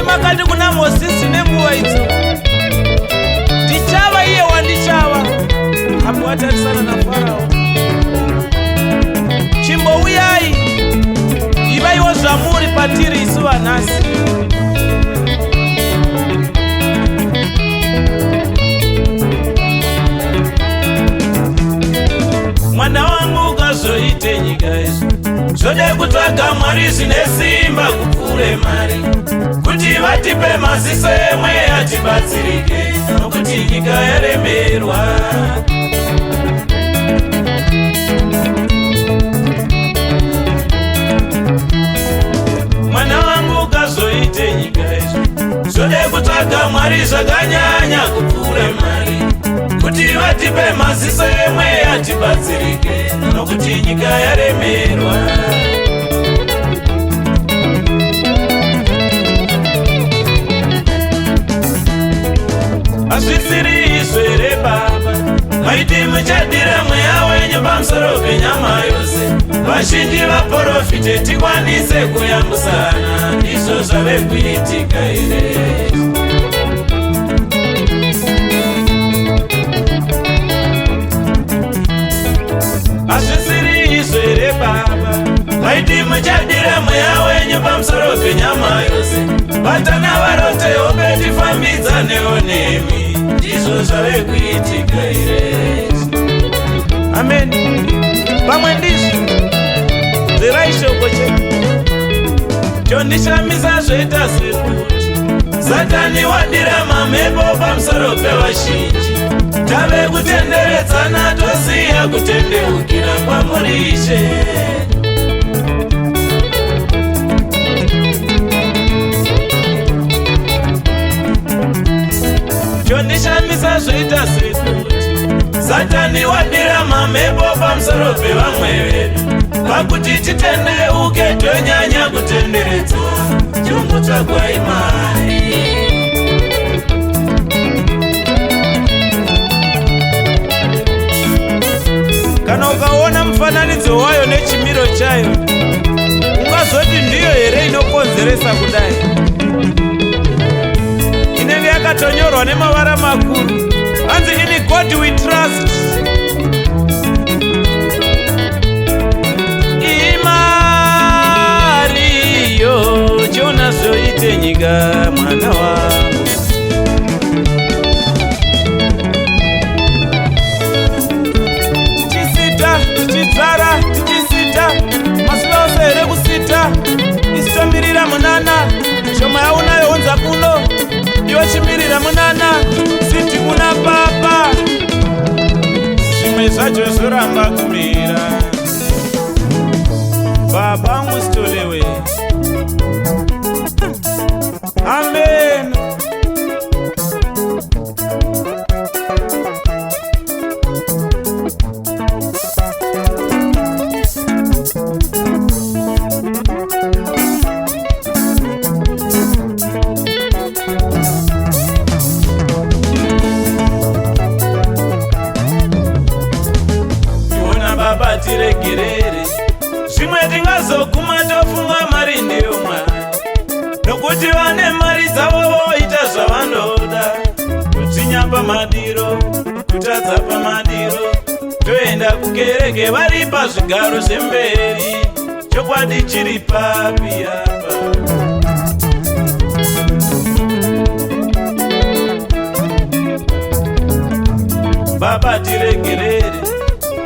Makati kuna Mozisi nenguva idzo, "Ndichava iye wandichava," apo watarisana naFarao. Chimbouyai, ivaiwo zvamuri patiri isu vanhasi. Mwana wangu, ukazoite nyika izvi, zvode kutsvaga Mwari zvine simba kupfuure mari, kuti vatipe maziso emweya tibatsirike, nokuti nyika yaremerwa. Mwana wangu, ukazoite nyika izvi, zvode kutsvaga Mwari zvakanyanya kupfuure mari, kuti vatipe maziso emweya tibatsirike, nokuti nyika yaremerwa. Hazvisiri izvo here, Baba? Maiti muchadira mweya wenyu pamusoro penyama yose, vazhinji vaprofite, tikwanise kuyambusana. Ndizvo zvave kuitika here? Hazvisiri izvo here, Baba? Maiti muchadira mweya wenyu pamusoro penyama yose, vatana varote hope, tifambidzanewo nemi. Ndizvo zvave kuitika here? Amen. Pamwe ndizvo nzerai shoko chete. Chondishamisa, zvoita sekuti Satani wadira mamhepo pamusoro pevazhinji. Tave kutenderedzana, tosiya kutendeukira kwamuri, Ishe. Chondishamisa, zvoita sekuti Satani wadira mamhepo pamusoro pevamwe vedu, pakuti titendeuke tonyanya kutenderedzwa. Chungutsvagwa imari. Kana ukaona mufananidzo wayo nechimiro chayo, ungazoti ndiyo here inokonzeresa kudai? Inenge yakatonyorwa nemavara makuru, hanzi, "In God we trust." Imariyo, chiona zvoite nyika, mwana wangu. Tichisita, tichidzvara, tichisita masuva ose here kusita? Isu tomirira munana. Shoma yaunayo unza kuno, iwe chimirira munana. Siti kuna papa, zvimwe zvacho zvoramba kumira. Baba musitolewe. Amen. Tiona Baba, tiregerere. Zvimwe tingazoguma tofunga mari ndiyo Mwari, nokuti vane mari dzavo voita zvavanoda, kutsvinya pamadiro, kutadza pamadiro, toenda kukereke vari pazvigaro zvemberi. Chokwadi chiri papi apa? Baba, tiregerere.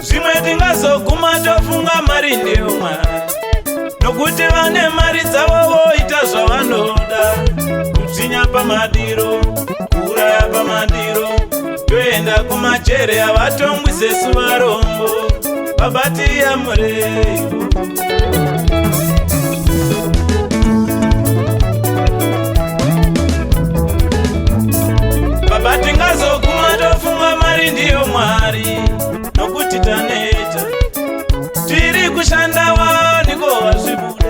Zvimwe tingazoguma tofunga mari ndiyo Mwari, nokuti vane mari dzavo voita zvavanoda, kutsvinya pamadiro, kuuraya pamadiro, toenda kumachere, havatongwi sesu varombo. Baba, tiyamureiwo. Baba, tingazoguma tofunga mari ndiyo Mwari, nokuti taneta. Tiri kushanda waniko wazvibude.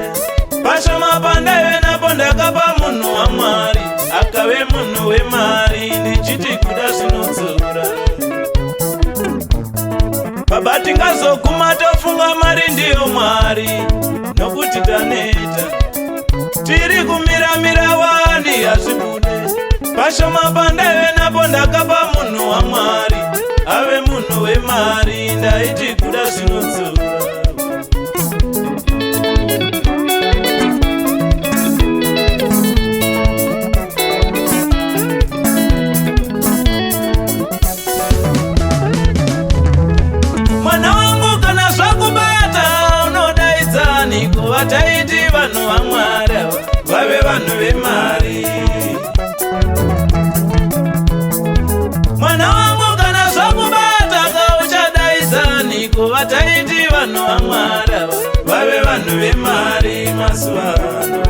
Pashoma pandaive napo ndakapa munhu waMwari, akave munhu wemari, ndichiti kuda zvinodzora. Baba, tingazoguma tofunga mari ndiyo Mwari, nokuti taneta. Tiri kumiramira wani. hazvibude. Pashoma pandaive napo ndakapa munhu waMwari, ave munhu wemari, ndaiti kuda zvinodzora. Mwana wangu, kana zvakubata unodaidzaniko? Vataiti vanhu vaMwari ava vave vanhu vemari. Mwana wangu, kana zvakubata ka uchadaidzaniko? Vataiti vanhu vaMwari ava vave vanhu vemari mazuva ano.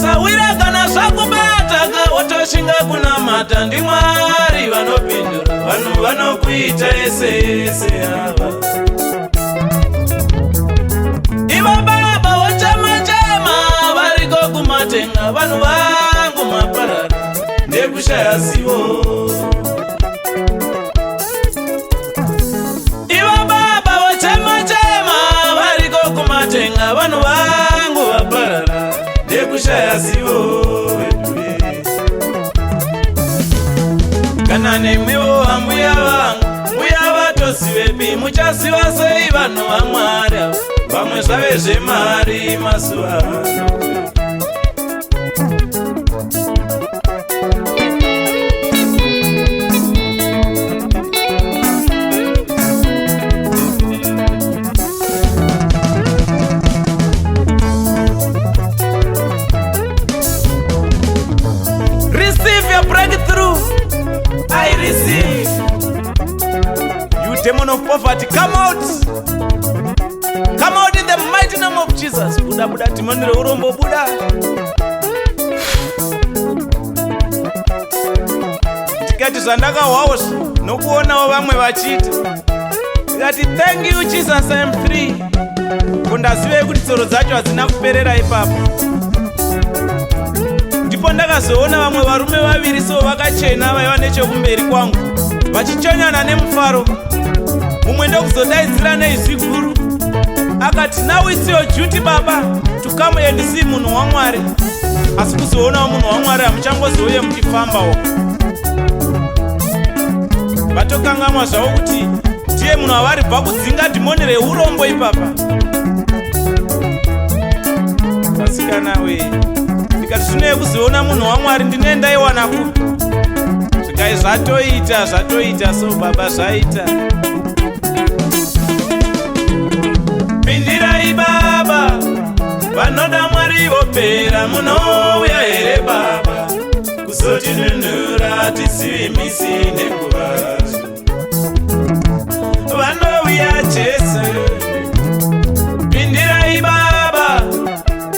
Sawira, kana zvakubata ka wotoshinga kunamata, ndiMwari vanopindura. Vanhu vanokuita ese ese ava, ivo baba vochema chema variko kumatenga. Vanhu vangu maparara ndekushaya zivo. Ivo baba vochema chema variko kumatenga. Vanhu vangu vaparara ndekushaya zivo veduve. Kana nemiwo ambuya vangu, mbuya vatozivepi? Muchaziva sei vanhu vaMwari ava? Vamwe zvave zvemari mazuva ano. Receive your breakthrough. I receive. You demon of poverty, come out. Come out in the mighty name of Jesus. Buda, buda, demon reurombo, buda. Ndikati zvandakahwawo nokuonawo vamwe vachiita, ndikati, "Thank you, Jesus, I am free." Kundazivei kuti tsoro dzacho hadzina kuperera ipapo. Ndipo ndakazoona vamwe varume vaviri so vakachena vaiva nechekumberi kwangu vachichonyana nemufaro. Mumwe ndokuzodaidzira neizwi guru akati, "Now it's your duty, baba, to come and see munhu waMwari. Asi kuzoonawo munhu waMwari hamuchangozouye muchifambawo." Vatokangamwa zvavo kuti ndiye munhu avari bva kudzinga dhimoni reurombo ipapa. Vasikana we, ndikati, "Zvino yekuzoona munhu waMwari ndine ndaiwana kupi?" Zvikai, "Zvatoita, zvatoita so baba, zvaita. Pindirai baba, vanoda Mwari vopera. Munouya here baba kuzotinunura? Tizivi misi nenguva, vanouya Jesu. Pindirai baba,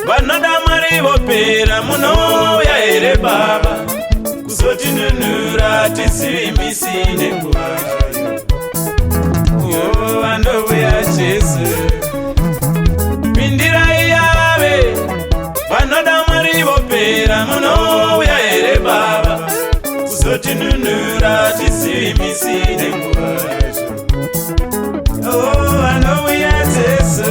vanoda Mwari vopera. Munouya here baba kuzotinunura? Tizivi misi nenguva, vanouya Jesu. Pindirai yave, vanoda Mwari vopera. Munouya here baba kuzotinunura? Tizivi misi nenguva, vanouya Jesu.